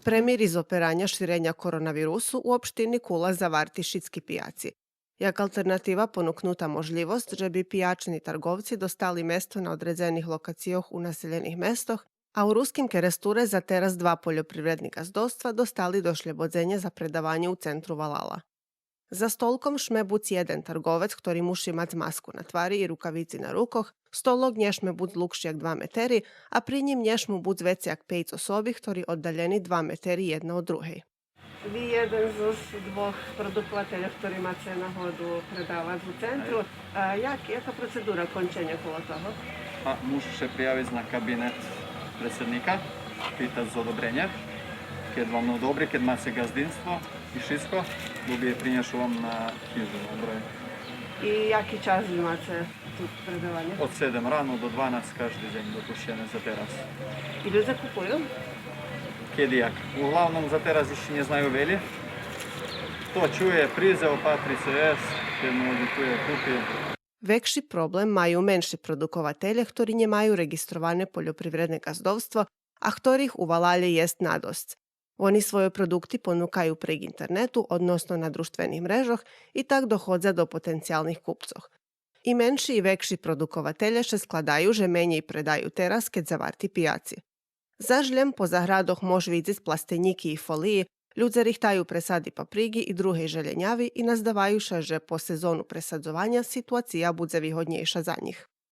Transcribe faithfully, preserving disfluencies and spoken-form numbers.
Пре мири зопераня ширеня коронавирусу у општини Кула заварти шицки пияци. Як алтернатива понукнута можлївосц же би пиячни тарговци достали место на одредзених локацийох у населєних местох, а у Руским Керестуре за тераз два польопривредни ґаздовства достали дошлєбодзенє за предаванє у центру валала. За столком шме буц єден тарговец, хтори муши мац маску на твари и рукавици на рукох, столок нє шме буц длугши як два метери, а при нїм нє шму буц вецей як пейц особи, хтори оддалєни два метери єдна од другей. Ви єден з двох продуковательох, хтори маце нагоду предавац у центру. А як, яка процедура конченя коло того? А, муши ше приявиц на кабинет предсидника, питац за одобренє. Кед вам одобри, кед маце ґаздинство и шицко, добиє, принєшу вам на хижу, на брой. И яки час ви маце ту предаванє? Од седем рано до дванац кажди дзень допущене за тераз. И людзе купую? Кед и як. Углавном за тераз ище нє знаю велї. Хто чує, придзе, опатри цо єст, кед му одвитує, купи. Векши проблем маю менши продукователє, хтори нємаю реґистроване польопривредне ґаздовство, а хторих у валалє єст надосц. Вони свойо продукти понукаю прейґ интернету, односно на дружтвених мрежох, и так доходза до потенциялних купцох. И менши и векши продукователє ше складаю же менєй предаю тераз кед заварти пияци. Заш лєм по заградох мож видзиц пластенїки и фолиї, людзе рихтаю пресади паприґи и другей желєняви и наздаваю ше же по сезону пресадзованя ситуация будзе вигоднєйша за нїх.